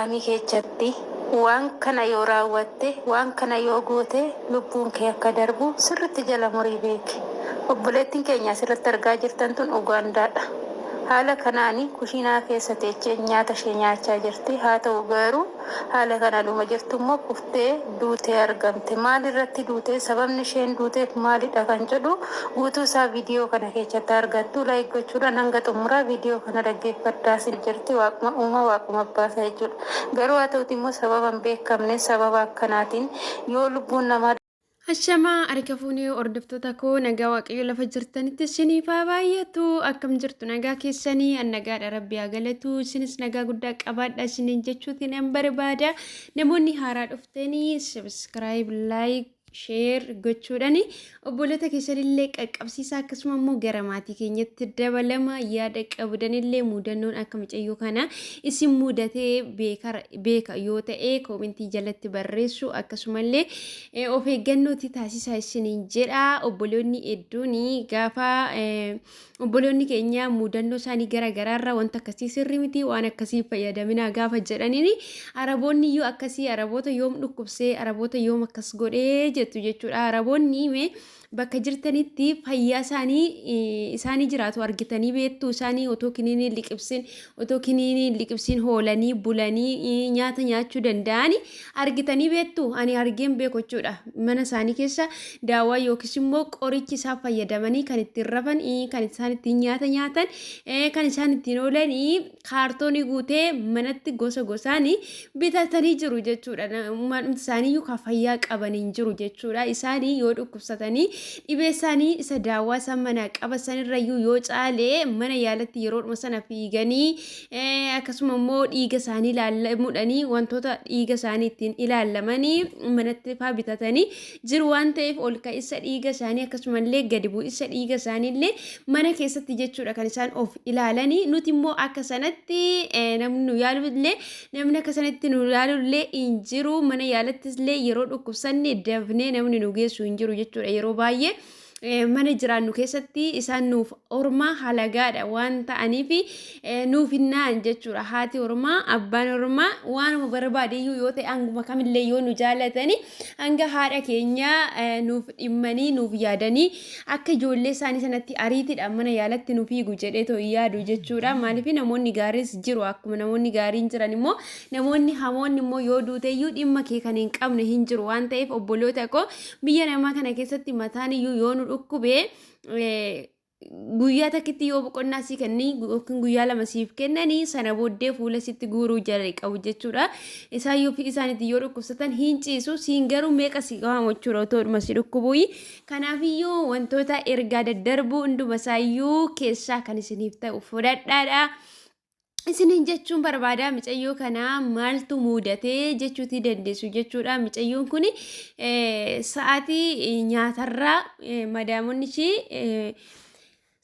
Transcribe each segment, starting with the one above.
Madaamii keechatti waan kana yoo raawwatte, waan kana yoo goote lubbuun kee akka darbu sirritti jala murii beeki. Obboleettiin keenya asirratti argaa jirtan tun Ugaandaadha. Haala kanaan kushiinaa keessa teechee nyaata ishee nyaachaa jirti. Haa ta'u garuu haala kanadhuma jirtu immoo kuftee duutee argamte. Maal irratti duute? Sababni isheen duuteef maalidha kan jedhu guutuu isaa viidiyoo kana keessatti argattu. Like gochuudhaan hanga xumuraa viidiyoo kana dhaggeeffadhaa sin jirti. Waaquma uuma waaquma baasa jechuudha. Garuu haa ta'uti immoo sababa hin beekamne sababa akkanaatiin yoo lubbuun namaa Ashamaa harka fuunee hordoftoota koo, nagaa Waaqayyo lafa jirtanitti isiniif haa baay'atu. Akkam jirtu? Nagaa keessanii? An nagaadha, Rabbi haa galatu. Isinis nagaa guddaa qabaadha isiniin jechuutiin an barbaada. Namoonni haaraa dhuftanii subscribe, like, share gochuudhaan obboleota keessanillee qaqqabsiisaa, akkasuma immoo gara maatii keenyatti dabalama. Yaada qabdanillee, mudannoon akka mucayyoo kana isin mudatee beeka yoo ta'e, koomentii jalatti barreessu, akkasumallee of eeggannooti taasisaa isiniin jedha. Obboloonni hedduun gaafa obboloonni keenya mudannoo isaanii gara garaarraa wanta akkasii sirrii miti, waan akkasii fayyadaminaa gaafa jedhaniin, Araboonni iyyuu akkasii, Araboota yoom dhukkubsee, Araboota yoom akkas godhee jettu jechuudha. Araboonni mee bakka jirtanitti fayyaa isaanii isaanii jiraatu argitanii beektu? Isaanii otoo kiniinii liqibsin, otoo kiniinii liqibsin hoolanii bulanii nyaata nyaachuu danda'ani argitanii beektu? Ani argeen beeku jechuudha. Mana isaanii keessa daawwaa yookiis immoo qorichi isaan fayyadamanii kan ittiin rafan, kan isaan ittiin nyaata nyaatan, kan isaan ittiin oolan kaartoonii guutee manatti gosa gosaan bitatanii jiru jechuudha. Dhumti isaanii iyyuu kan fayyaa qaban hin jiru jechuudha. Isaanii yoo dhukkubsatanii dhibee isaanii isa daawwaa isaan manaa qaban sanirrayyuu yoo caale mana yaalatti yeroodhuma sana fiiganii, akkasuma immoo dhiiga isaanii ilaallamuudhanii wantoota dhiiga isaanii ittiin ilaallamanii manatti faa bitatanii jiru waan ta'eef, ol ka'isa dhiiga isaanii akkasumallee gadi bu'isa dhiiga isaaniillee mana keessatti jechuudha kan isaan of ilaalanii. Nuti immoo akka sanatti namni nu yaalu illee, namni akka sanatti nu yaalu illee hin jiru. Mana yaalattis illee yeroo dhukkubsanne dafnee namni nu geessu hin jiru jechuudha. Yeroo baay'ee mana jiraannu keessatti isaan nuuf ormaa halagaadha waan ta'aniif nuuf hin na'an jechuudha. Haati ormaa, abbaan ormaa waanuma barbaade iyyuu yoo ta'e, hanguma kamillee yoo nu jaalatani, hanga haadha keenya nuuf dhimmanii nuuf yaadanii akka ijoollee isaanii sanatti ariitiidhaan mana yaalatti nu fiigu jedhee too hin yaadu jechuudha. Maaliif, namoonni gaariis jiru. Akkuma namoonni gaariin jiran immoo namoonni hamoonni immoo yoo duute iyyuu dhimma kee kan hin qabne hin jiru waan ta'eef, obboloota koo, biyya namaa kana keessatti mataan iyyuu yoo nu dhukkube, guyyaa takkitti yoo boqonnaa sii kennanii yookiin guyyaa 2 siif kennanii, sana booddee fuula sitti guuruu jala qabu jechuudha. Isaan yoo fi isaanitti yoo dhukkubsatan hin ciisu, siin garuu meeqa si qabamu jechuudha otoodhuma si dhukkubuyi. Kanaafiyyuu wantoota ergaa daddarbuu hunduma isaayyuu keessaa kan isiniif ta'u fudhadhaadha. Isiniin jechuun barbaada. Micayyoo kana maaltu muudatee jechuutii dandeessu jechuudha. Micayyoon kun sa'aatii nyaatarraa madaamonni ishii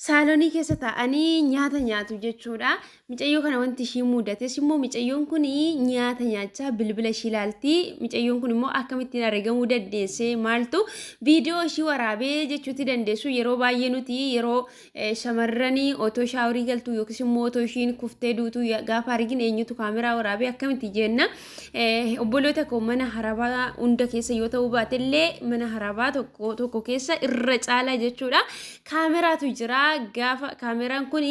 saalonii keessa taa'anii nyaata nyaatu jechuudha. Micayyoo kana wanti ishii mudates immoo, micayyoon kun nyaata nyaachaa bilbila ishii ilaalti. Micayyoon kun immoo akkamittiin argamuu dandeesse, maaltu viidiyoo ishii waraabee jechuutii dandeessu. Yeroo baay'ee nuti yeroo shamarranii otoo shaaworii galtu yookiis immoo otoo ishiin kuftee duutu gaafa argine, eenyutu kaameraa waraabee, akkamitti jenna. Obboloota koo, mana harabaa hunda keessa yoo ta'uu baatellee mana harabaa tokko tokko keessa irra caalaa jechuudha kaameraatu jira. Gaafa kaameraan kun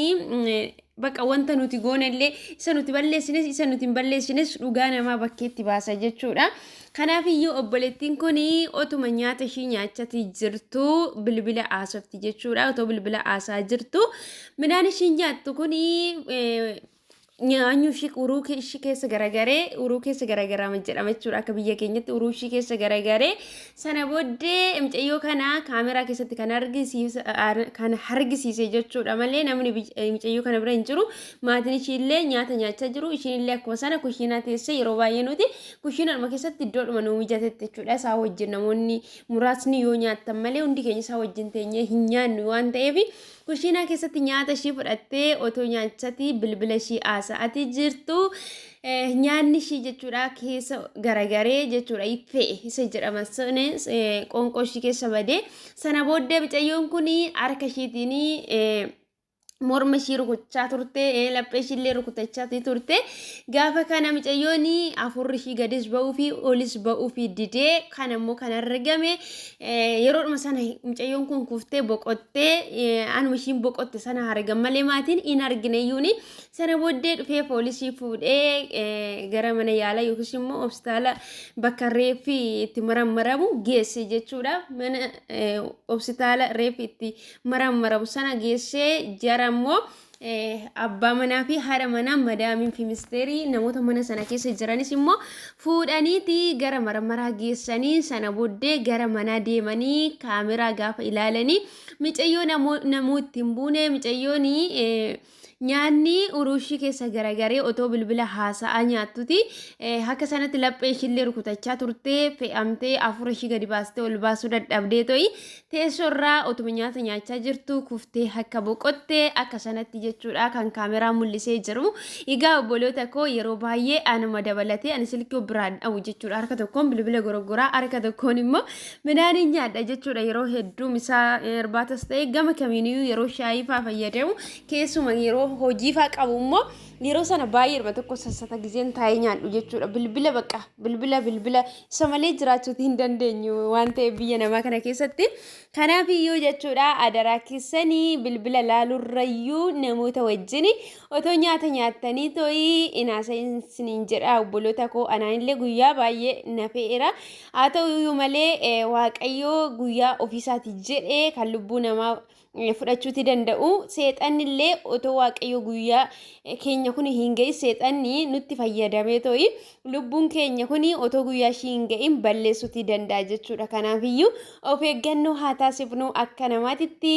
bakka wanta nuti goonellee, isa nuti balleessines isa nuti hin balleessines, dhugaa namaa bakkeetti baasa jechuudha. Kanaaf iyyuu obboleettiin kun otuma nyaata ishii nyaachati jirtu bilbila haasofti jechuudha. Otoo bilbila haasaa jirtu midhaan ishiin nyaattu kun nyaanyuu ishii uruu ishii keessa garagaree, uruu keessa garagaraama jedhama jechuudha. Akka biyya keenyatti uruu ishii keessa garagaree, sana booddee mucayyoo kana kaameraa keessatti kan argisiise kan argisiise jechuudha malee namni mucayyoo kana bira hin jiru. Maatiin ishii illee nyaata nyaachaa jiru. Ishiin illee akkuma sana kushiinaa teessee, yeroo baay'ee nuti kushiinaadhuma keessatti iddoodhuma nuu mijatetti jechuudha. Isaa wajjin namoonni muraasni yoo nyaattan malee hundi keenya isaa wajjin teenyee hin nyaannu waan ta'eef, kushiinaa keessatti nyaata ishii fudhattee otoo nyaachati bilbila ishii haasa'atii jirtu nyaanni ishii jechuudha keessa garagaree jechuudha, fe'e isa jedhama sun qoonqoo ishii keessa badee, sana booddee mucayyoon kun harka ishiitiin Morma ishii rukuchaa turte, laphee ishiillee rukutachaa turte. Gaafa kana mucayyoon afurri ishii gadis ba'uu fi olis ba'uu fi didee, kan ammoo kan argame yeroodhuma sana mucayyoon kun kuftee boqottee, anuma ishiin boqotte sana argan malee maatiin hin argine iyyuuni. Sana booddee dhufee poolisii fuudhee gara mana yaalaa yookiis immoo hospitaala bakka reeffi itti marammaramu geesse jechuudha. Mana hospitaala reeffi itti marammaramu sana geessee, jara immoo abbaa manaa fi haadha manaa, madaamii fi misteerii, namoota mana sana keessa jiranis immoo fuudhaniiti gara marmaraa geessanii, sana booddee gara manaa deemanii kaameraa gaafa ilaalanii micayyoo namuu itti hin buune, micayyoon nyaanni uruushii keessa garagaree otoo bilbila haasa'aa nyaattuti akka sanatti laphee ishiillee rukutachaa turtee, fe'amtee afur ishii gadi baastee ol baasuu dadhabdee to'i teessoorraa otuma nyaata nyaachaa jirtu kuftee akka boqottee akka sanatti jechuudha kan kaameraa mul'isee jiru. Egaa obboloota koo, yeroo baay'ee anuma dabalatee ani silkii biraan dhabu jechuudha. Harka tokkoon bilbila goroggoraa, harka tokkoon immoo midhaan nyaadha jechuudha. Yeroo hedduu misaa irbaatas ta'e gama kamiiniyyuu yeroo shaayii faa fayyadamu, keessuma yeroo hojii faa qabu immoo yeroo sana baay'eedhuma tokko sassata gizeen taa'ee nyaadhu jechuudha. Bilbila bakka bilbila bilbila isa malee jiraachuuti hin dandeenyu waan ta'eef biyya namaa kana keessatti. Kanaaf iyyuu jechuudha, adaraa keessanii bilbila laalurrayyuu namoota wajjin otoo nyaata nyaattanii to'ii inaasa isiniin jedha obboloota koo. Anaanillee guyyaa baay'ee na fe'eera. Haa ta'u iyyuu malee Waaqayyoo guyyaa ofiisaati jedhee kan lubbuu namaa fudhachuuti danda'u. Seexanni illee otoo Waaqayyo guyyaa keenya kun hin ga'in seexanni nutti fayyadamee to'i lubbuun keenya kun otoo guyyaa ishii hin ga'in balleessuuti danda'a jechuudha. Kanaafiyyuu of eeggannoo haa taasifnu akka namaatitti.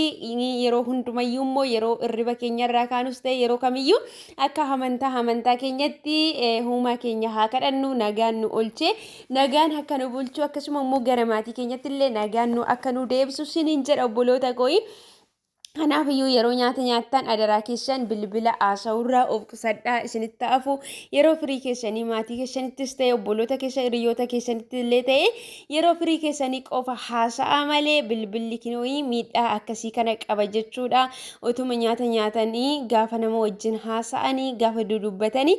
Yeroo hundumayyuu immoo yeroo irriba keenya irraa kaanus ta'e yeroo kamiyyuu akka amantaa keenyatti uumaa keenya haa kadhannu, nagaan nu oolchee nagaan akka nu bulchu, akkasuma immoo gara maatii keenyatti illee nagaan nu akka nu deebisu siniin jedha obboloota kooyi. Kanaaf iyyuu yeroo nyaata nyaattan adaraa keessan bilbila haasa'urraa of qusadhaa isinitti hafu. Yeroo firii keessanii maatii keessanittis ta'e, obboloota keessa, hiriyoota keessanitti illee ta'e, yeroo firii keessanii qofa haasa'aa malee bilbilli kinooyi miidhaa akkasii kana qaba jechuudha. Otuma nyaata nyaatanii gaafa nama wajjin haasa'anii, gaafa dudubbatanii,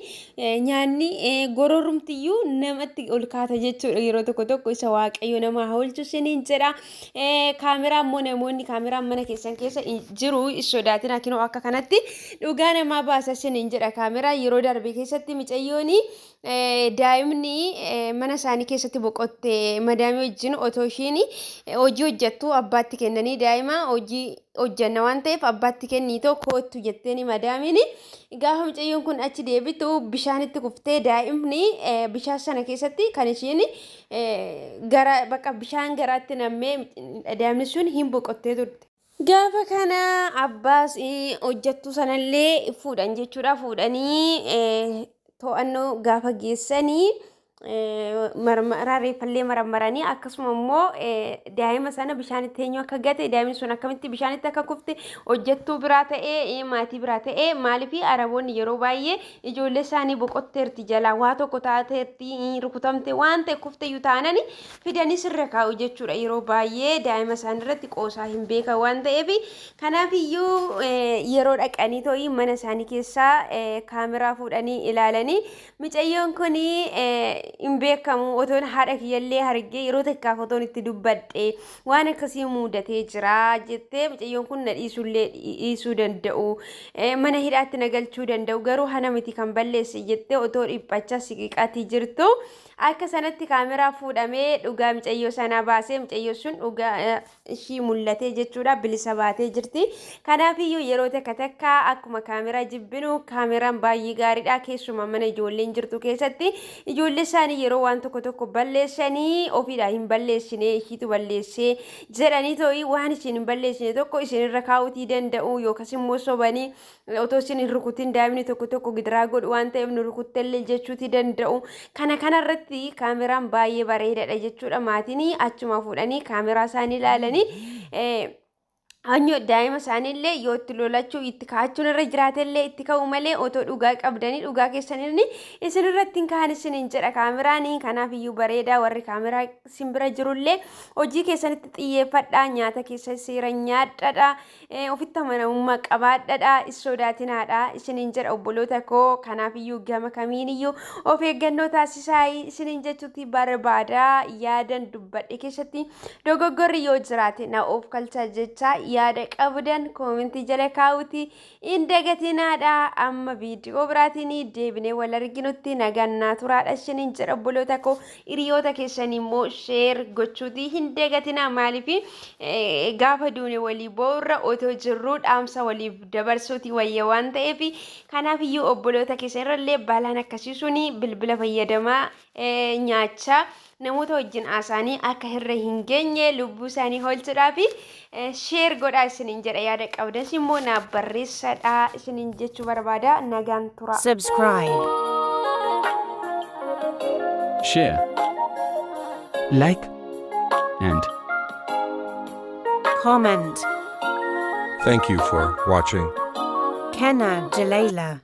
nyaanni gororumtiyyuu namatti ol kaata jechuudha yeroo tokko tokko. Isa Waaqayyo nama haa oolchu isiniin jedha. Kaameraa immoo namoonni kaameraan mana keessan keessa jiru sodaatina, kinoo akka kanatti dhugaa namaa baasa isiniin jedha. Kaameraa yeroo darbe keessatti micayyoon daa'imni mana isaanii keessatti boqotte madaamii wajjin otoo ishiin hojii hojjettu abbaatti kennanii, daa'ima hojii hojjanna waan ta'eef abbaatti kenniitoo koottu jetteeni madaamiin. Gaafa mucayyoon kun achi deebitu bishaanitti kuftee, daa'imni bishaan sana keessatti kan ishiin gara bakka bishaan garaatti nammee daa'imni sun hin boqottee turte. Gaafa kana abbaas hojjettuu sanallee fuudhan jechuudha. Fuudhanii to'annoo gaafa geessanii marmaraa reeffallee marammaranii, akkasuma immoo daa'ima sana bishaanitti eenyu akka gate, daa'imni sun akkamitti bishaanitti akka kufte, hojjettuu biraa ta'ee maatii biraa ta'ee, maaliif Araboonni yeroo baay'ee ijoollee isaanii boqotteerti, jalaa waa tokko taateerti, rukutamte waan ta'e kufte iyyuu taanani fidanii sirra kaa'u jechuudha. Yeroo baay'ee daa'ima isaanii irratti qoosaa hin beekan waan ta'eef. Kanaaf iyyuu yeroo dhaqanii to'ii mana isaanii keessaa kaameraa fuudhanii ilaalanii, mucayyoon kun hin beekamu, otoon haadha kiyyallee argee yeroo takkaaf otoon itti dubbadhe waan akkasii mudatee jira jettee, mucayyoon kun na dhiisuullee dhiisuu danda'u, mana hidhaatti na galchuu danda'u, garuu hana miti kan balleesse jettee otoo dhiphachaa siqiqaatii jirtu akka sanatti kaameraa fuudhamee dhugaa mucayyoo sanaa baasee, mucayyoo sun dhugaa ishii mul'atee jechuudha, bilisa baatee jirti. Kanaafiyyuu yeroo takka takka akkuma kaameraa jibbinu kaameraan baay'ee gaariidha. Keessumaa mana ijoolleen jirtu keessatti ijoollee isaanii yeroo waan tokko tokko balleessanii, ofiidhaa hin balleessine, ishiitu balleessee jedhanii to'ii waan ishiin hin balleessine tokko isinirra kaa'uutii danda'u, yookaas immoo sobanii otoo isin hin rukutin daa'imni tokko tokko gidiraa godhu waan ta'eef nu rukuttellee jechuutii danda'u. Kana kanarratti kaameraan baay'ee bareedaadha jechuudha. Maatiin achuma fuudhanii kaameraa isaanii ilaalanii Hanyoo daa'ima isaaniillee yoo itti lolachuu itti ka'achuun irra jiraatellee itti ka'u malee, otoo dhugaa qabdanii dhugaa keessanii isin irratti hin ka'an isiniin jedha kaameraanii. Kanaaf iyyuu bareedaa, warri kaameraa isin bira jirullee hojii keessanitti xiyyeeffadhaa, nyaata keessa seera nyaadhadha, ofitti amanamummaa qabaadhadha, hin sodaatinaadha isiniin jedha, obboloota koo. Kanaaf iyyuu gama kamiin iyyuu of eeggannoo taasisaa isiniin jechuutti barbaada. Yaadan dubbadhe keessatti dogoggorri yoo jiraate na of kalchaa jecha, yaada qabdan koomentii jala kaa'uuti hin dagatinaadha. Amma viidiyoo biraatiin deebinee wal arginutti nagaan naa turaadha isiniin jedha, obboloota koo. Hiriyoota keessan immoo share gochuuti hin dagatinaa. Maaliif, gaafa duune walii boorra otoo jirruu dhaamsa waliif dabarsuuti wayya waan ta'eef. Kanaaf iyyuu obboloota keessan irrallee balaan akkasii suni bilbila fayyadamaa nyaachaa namoota wajjin haasa'anii akka irra hin geenye lubbuu isaanii oolchuudhaaf share godhaa isiniin jedha. Yaada qabdas immoo naaf barreessadha isiniin jechuu barbaada. Nagaan tura. Subscribe. Share. Like. And Comment. Thank you for watching. Kenna Jalala.